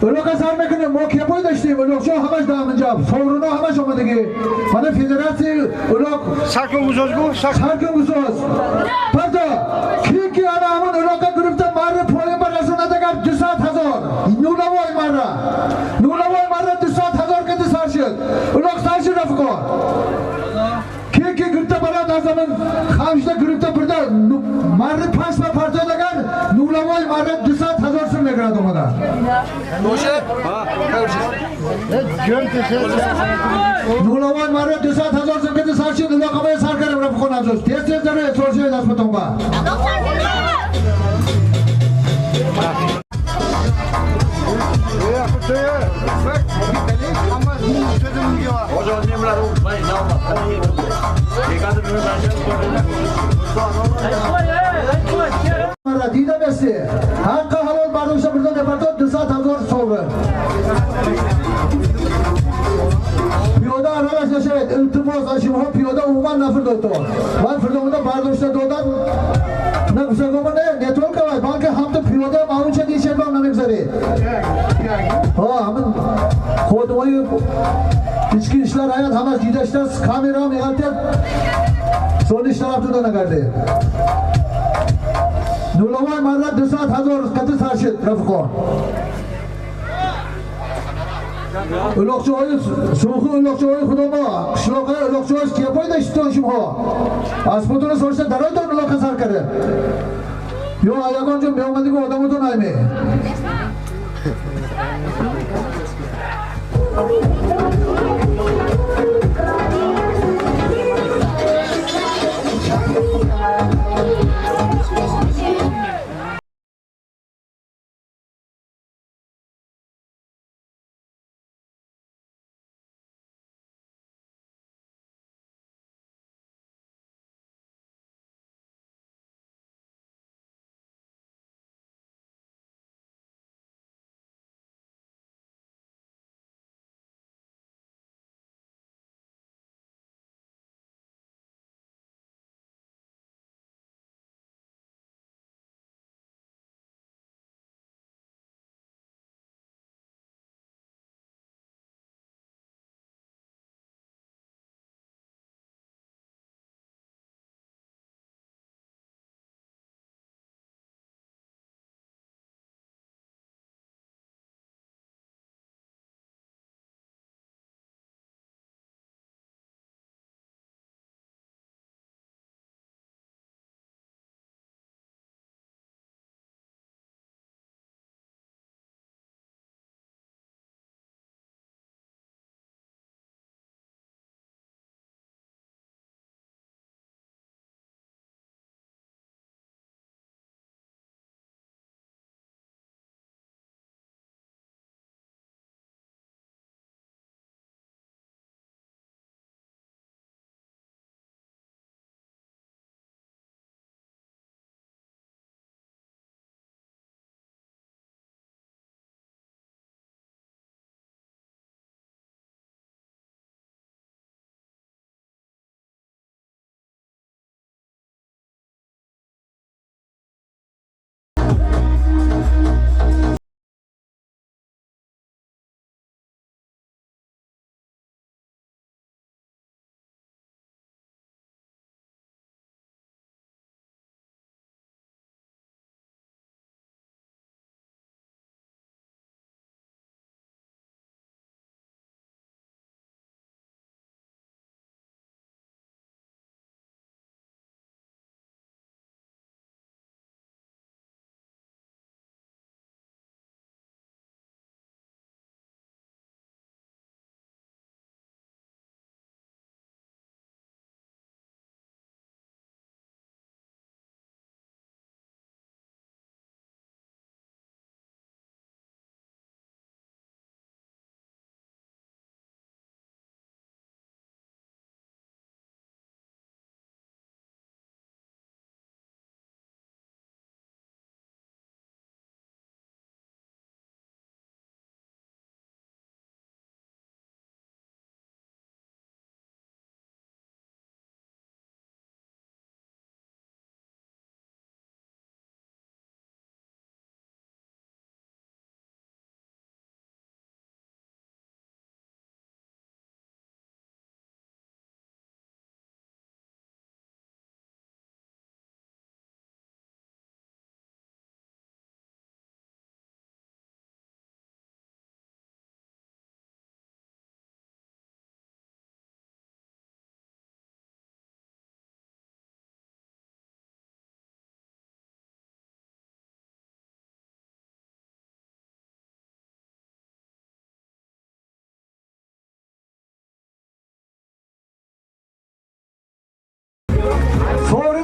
Улоқа сар мекунем, мо кепой доштем, улоқчо ҳамаш дар ҳаминҷа, фовруно ҳамаш омадагӣ. Мана федератсияи улоқ Саркун гузоз гу, саркун гузоз. Парто, ки ки ана ҳамон улоқа гирифта марри поён ба расонад агар 200 000, нулавой марра. Нулавой марра 200 000 кади сар шуд. Улоқ сар шуд рафиқо. Ки ки гирифта барад аз ҳамин хамшда гирифта бурда марри паст ба партод агар нулавой марра 200 000 сум мегирад омада. Нулавой марра 200 000 сум кади сар шуд, улоқ ҳамаи сар кардем рафиқон азиз. Тез тез дароед, сор шуд аспатон ба. Марра дида мести. Ҳаққи ҳалол бардошта бурда мепартод 200 000 соври. Пиёда аралаш нашавед, илтимос аз шумоҳо пиёда умуман нафирдодтон. Ман фирдомуда бардошта додан нагузагома не, не только вай, балки ҳамту пиёда маунча дишебам намегузаред. Ҳа, ҳамин ходимои ички ишлар ҳаят ҳамаш дида шудааст, камера меғалтият, сониш тараф туда нагардед. Нулавой марра 200 000 кати сар шуд, рафиқон. Улоқчиҳои сӯхи улоқчиҳои худомо, қишлоқҳои улоқчиҳош кепой даштитон шумоҳо. Аспотуна сошта даройтон улоқа сар карда. Ё ягон ҷо меомадигу одамотон айме.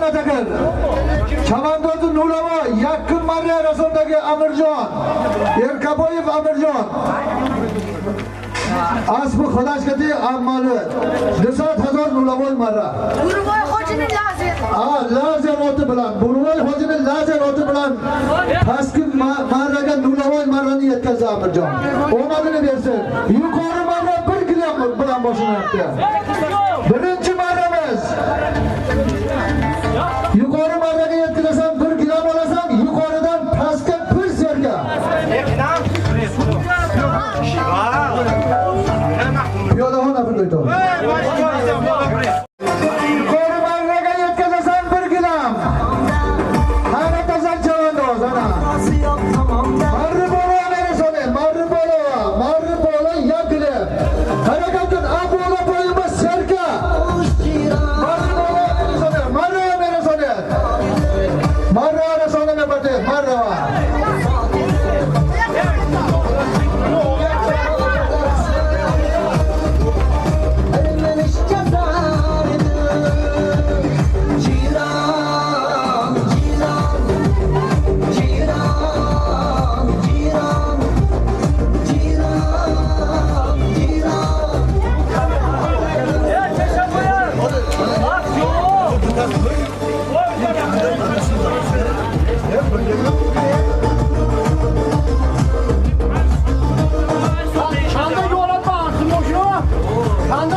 Natagir. Chavandozi Nulava yakun marra rasondagi Amirjon. Erkaboyev Amirjon. Asbi Xudashkati ammali. 200,000 Nulavoy marra. Burvoy hojining lazer. Lazer oti bilan, Burvoy hojining lazer oti bilan pastki marraga Nulavoy marrani yetkazdi Amirjon. Omadini bersin. Yuqori marra 1 kilo bilan boshlanyapti. Birinchi marramiz. Yuqori marraga yetkazasan 1 kilo olasan, yuqoridan pastga 1 serka. Piyodaxon afirdoyto. Yuqori marraga yetkazasan 1 kilo. Hayratazan chavandoz ana. Marri bola nerasone, marri bola, marri bola yakile. Harakatun abola boyuma serka. Marri bola nerasone, marri nerasone. Marra rasone me bate, marra.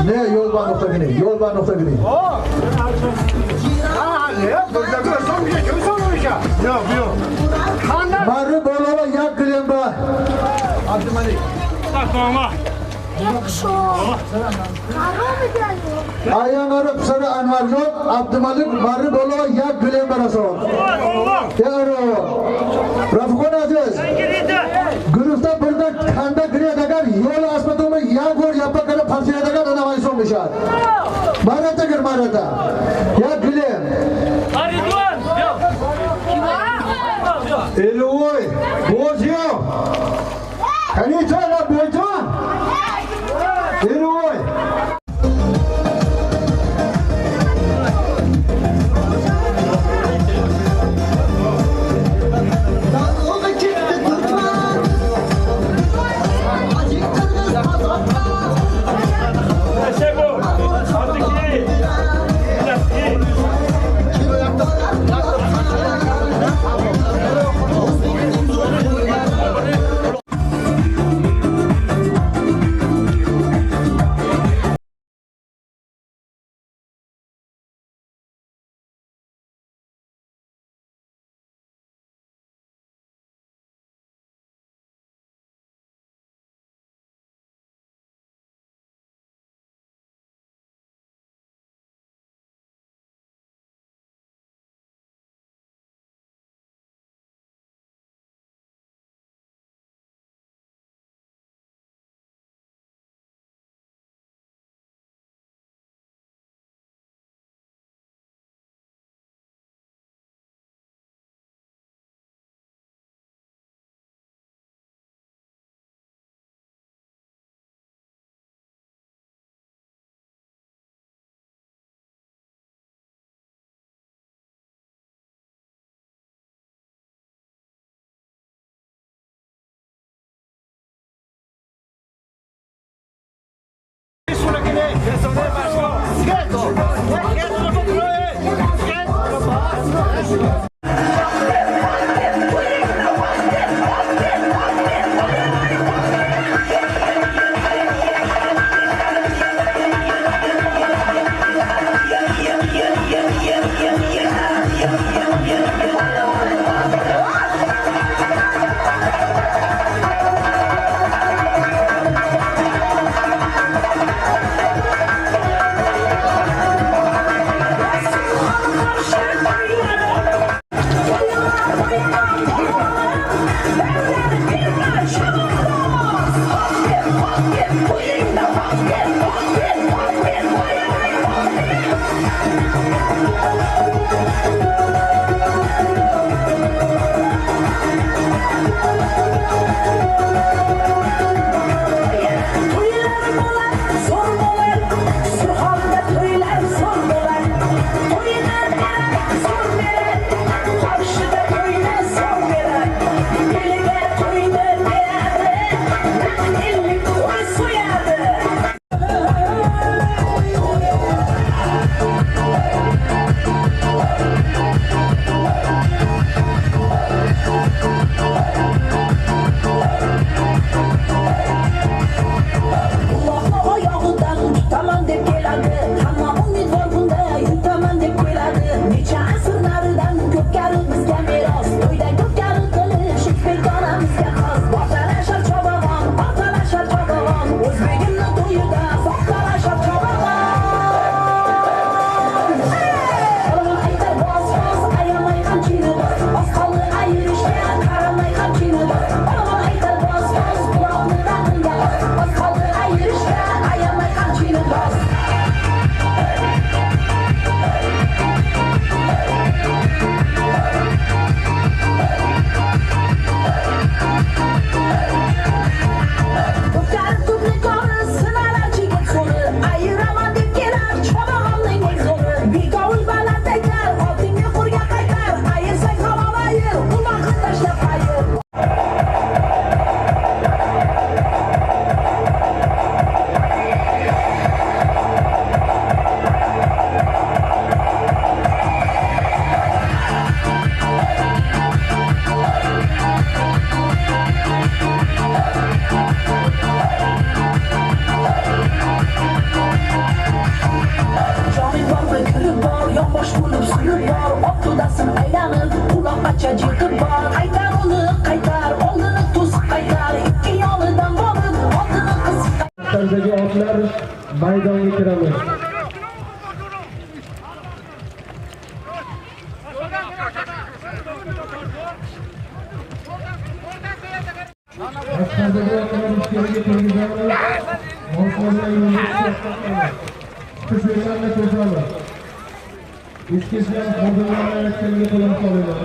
Ne yo'l bor nuqta gini, yo'l bor nuqta gini. Marri bolova yak gilemba. Ayangari pisari Anvarjon, Abdumalik Marri bolova yak gilemba rason. Yaro. Rafiqon aziz. Guruhda birda kanda giradigan yo'l asmatumi yagor yappa qilib parchalaydigan ana son mishad. Marata gir marata. Yak gilem. Eloy, Bozyo. Kanitana Boyton. Eloy. Qaytar uni, qaytar, oldini to'sib qaytar. Ikki yonidan borib, oldini qisib. Dagi otlar maydonga kiramiz. Asqardagi otlar ichkariga kirgizamiz. Otlarni yo'lga chiqamiz. To'samiz. Ichki ishlar xodimlari aytganga quloq solinglar.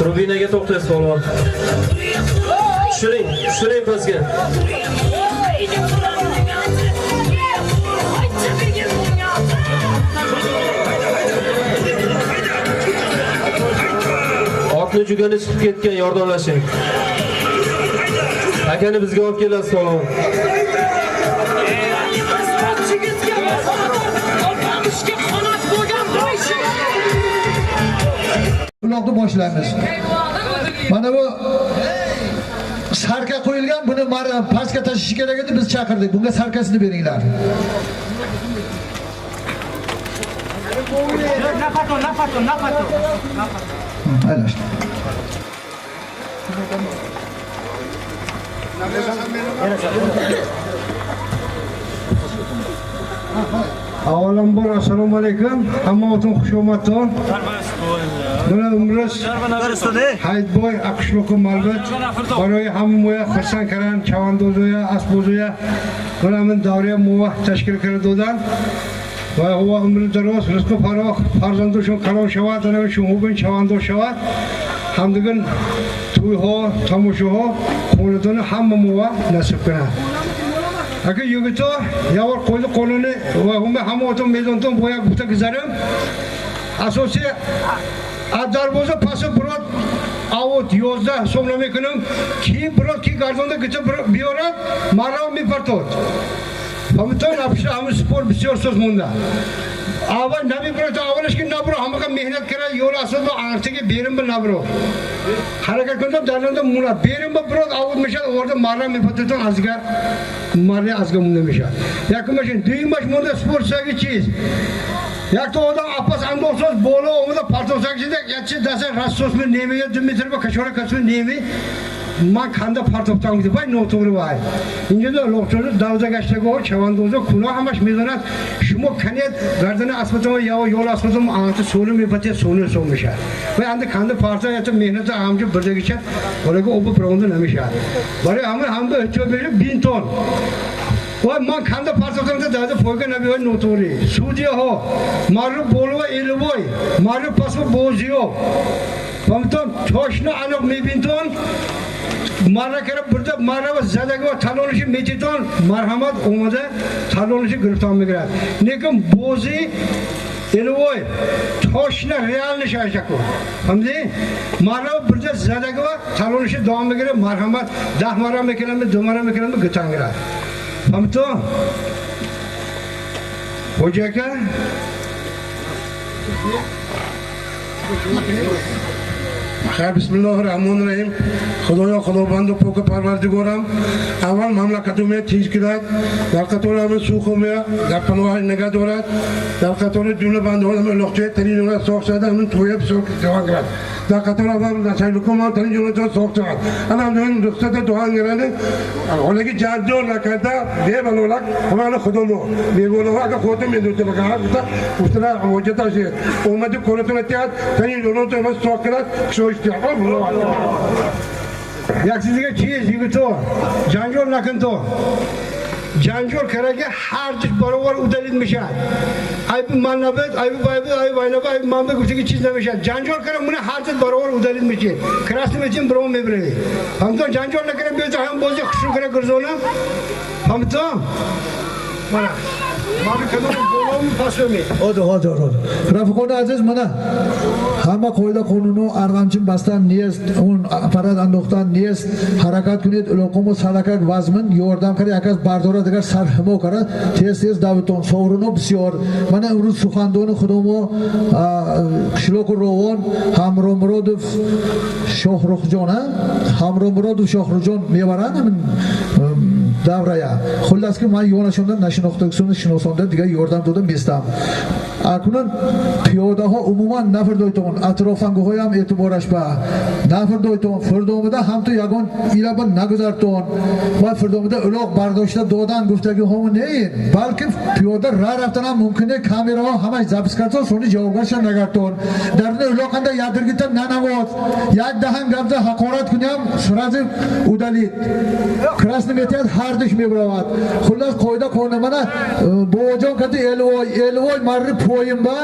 Tribinaga to'xtaysiz polvon. Tushiring, tushiring pastga. Otni jugani chiqib ketgan, yordamlashing. Akani bizga olib kelasiz polvon. Uloqni boshlaymiz. Mana bu sarka qo'yilgan, buni pastga tashish kerak edi, biz chaqirdik. Bunga sarkasini beringlar. Mayli. Avvalambor assalomu alaykum. Hamma uchun xushomad. Mana umriz Hayitboy Aqshloqi Malbat baroi hamma xursand karan chavandozoya asbozoya mana min davriya muvah tashkil qilib dodan va huwa umri daroz rizqi farox farzandu shun kalon shavat ana shu hubin chavandoz shavat hamdigun to'yho tomoshaho xonadoni hamma muvah nasib qiladi. Aka yigito yavor qo'ydi qo'lini va unga hamma otam maydondan boya gufta gizarim. Asosiy darvoza pasi biror avot 11 hisobla mekunim ki biror ki gardonda gicha biyorad marra mepartod. Famton apsha ham sport bisyor so'z munda. Avval nabi biror avvalish ki nabro hammaga mehnat kerak yo'l aslida artiga berim bir nabro. Harakat qildim darlanda muna berim bir biror avot mishad orada marra mepartodon azga marra azga munda mishad. Yakun duymash munda sport sagi chiz. Yakta odam appas andorsoz bola omida partosakchida yachi dasa rassosmi nemiga 2 metr ba kachora kasmi nemi man kanda partoftan gidi vay noto'g'ri vay. Injada loqchoni davza gashtago chavandozo kuna hamash medonat shumo kaniyat gardana aspatom yo yo'l aspatom anti so'ni mepatiya so'ni so'misha. Va endi kanda parta yata mehnati amji birdagicha bolaga obi birovni namisha. Bari hamma hamda ehtiyot berib 1000 ton. Voy man kanda partofdan dada foyga nabi voy noto'g'ri. Sudya ho marru bo'lva elvoy marru pasma boziyo. Famton toshni aniq mebinton marra kirib birda marra va zadaga va talonishi mechiton marhamat omada talonishi girifton migrat. Lekin bozi elvoy toshni realni shashaku. Famdi? Marra birda zadaga va talonishi davom migrat marhamat 10 marra mekinami 2 marra mekinami gitangirat. Famton? Hoca aka Xayr, bismillahirrahmanirrahim. Xudoyo Xudobandi poki parvardigoram. Avval mamlakatimga tinchlik, dar qatoramiz suv qo'maya, dar panoh nega dorat, dar qatori jumla bandalarimiz uloqcha tarin yo'la sog' shada, amin to'yib so'k duo qiladi. Dar qatori avval nasaylukum tarin yo'la sog' shada. Ana men ruxsatda duo qiladi. Ularga janjal nakada bemalolak, hamma Xudomo. Bemalolak aka xotin men do'stlar aka, ustalar hojat ashi. Omadi ko'ratuna tiyat, tarin yo'la sog' qiladi. Yaksizga chiz yigito, janjal nakinto. Janjal karaga har jish barobar udalid mishad. Aybi man nabad, aybi baybi, aybi baynaba, aybi manba guftiga chiz namishad. Janjal kara muna har jish barobar udalid mishad. Krasni mechin biron mebredi. Hamton janjal nakara beza ham bozi khushu kara gurzona. Hamton. Mana. Rafiqoni aziz, mana hamma qoida qonuni arg'amchin bastan niyest, un aparat andoxtan niyest, harakat kunid uloqumu salakak vazmin yordam kara yakas bardora digar sarhimo kara tez tez daviton sovruno bisyor. Mana imruz suxandoni xudomo qishloqu rovon Hamromurodov Shohruxjon, Hamromurodov Shohruxjon mevarani davraya. Xullaski man yo'nashimda nashinoqtagisini shinosonda degan yordam dodim mestam. Aknun piyodaho umuman nafrdoyton atrofangоҳои ҳам эътибораш ба нафрдойтон фирдомида ҳамту ягон илаба нагузартон ва фирдомида улоқ бардошта додан гуфтагиҳомо неин, балки пиёда ра рафтан ҳам мумкин не, камераҳо ҳамаш запис кардон, сони ҷавобгарша нагартон. Дар ин улоқанда ядиргита нанавоз, як даҳан гапза ҳақорат куням сразу удалит. Красный метиҳад ҳардуш мебаравад. Хуллас қоида қонун мана бобоҷон кади элвой, элвой марри поимба,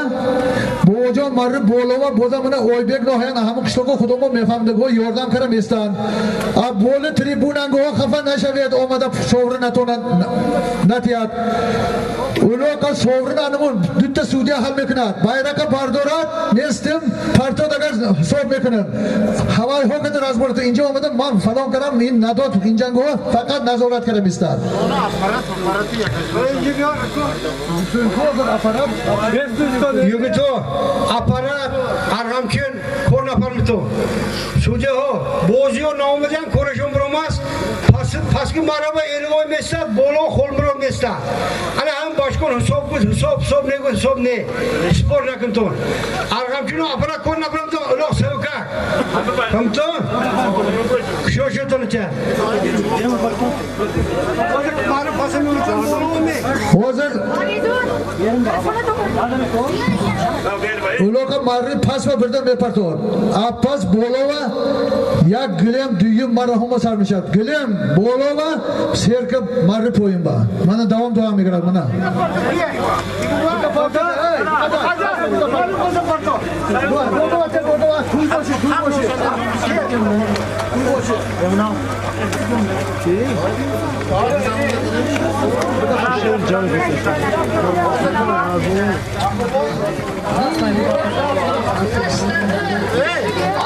бобоҷон марри болова, боза мана Ойбек ноҳиян ҳамон қишлоқо худомо мефаҳмидагҳо ёрдам кара местанд. А боли трибунангоҳо хафа нашавед, омада соври натонанд натиҳад. Улоқа соврин анамун дутта судья ҳал мекунад. Байрақа бардорад, нестим, партод агар ҳисоб мекунад. Ҳавайҳо кади разборат инҷа омада ман фалон кардам, ин надод инҷангоҳо фақат назорат кара местад. Yigito, aparat arg'amchin ko'r nafar накунтон. Судяҳо бозиҳо наомадан корашон биромаст. Пастки марраба Элвой местад, боло Холмурод местад. Ана ҳам башкон ҳисоб гуд, ҳисоб ҳисоб негуд, ҳисоб не. Спор накунтон. Арғамчино аппарат кор набирамтон, улоқ севкак. Фаҳмтон? Кушошотонча. Hozir uloqa marri past va birdan bepartor. Past bolova як гилем дуюм марраҳома сар мешавад. Гилем болова серка марри поёнба. Мана давом давом мегирад мана.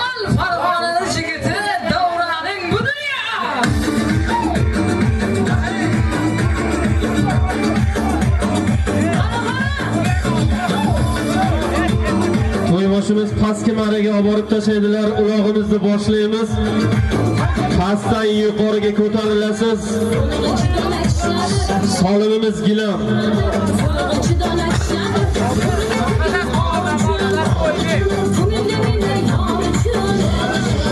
Ol Farg'onani yigiti Davraning bu dunyo. To'yboshimiz pastki marraga olib borib tashlaydilar. Ulog'imizni boshlaymiz. Pastdan yuqoriga ko'tarilasiz. Solimimiz gilam.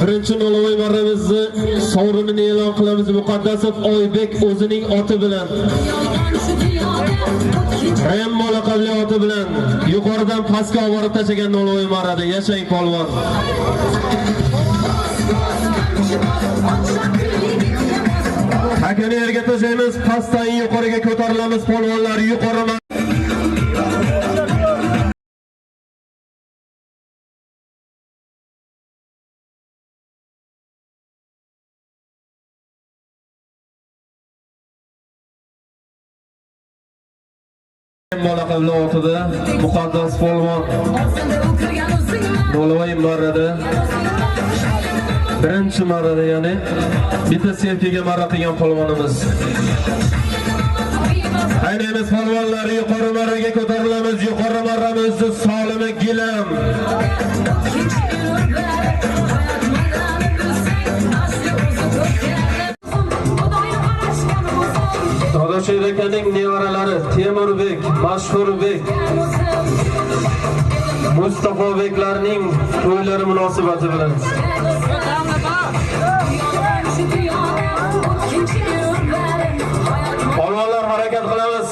Birinchi nolovoy marramizni sovrinini e'lon qilamiz. Muqaddasov Oybek o'zining oti bilan, Rembo laqabli oti bilan yuqoridan pastga olib borib tashlagan nolovoy marrada. Yashang polvon. Hakani yerga tashlaymiz, pastdan yuqoriga ko'tarilamiz polvonlar. Yuqori laqabli otida Muqaddas polvon nolovoy marrada birinchi marrada, ya'ni bitta sevkiga marra qilgan polvonimiz. Haydaymiz polvonlar, yuqori marraga ko'tarilamiz. Yuqori marramizni solimi gilam. Dodashev akaning nevaralari Temurbek, Mashhurbek, Mustafobeklarning to'ylari munosabati bilan. Polvonlar harakat qilamiz.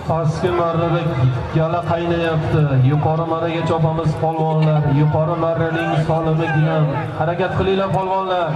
Pastki marrada gala qaynayapti. Yuqori marraga chopamiz polvonlar. Yuqori marraning solimi gilam. Harakat qilinglar polvonlar.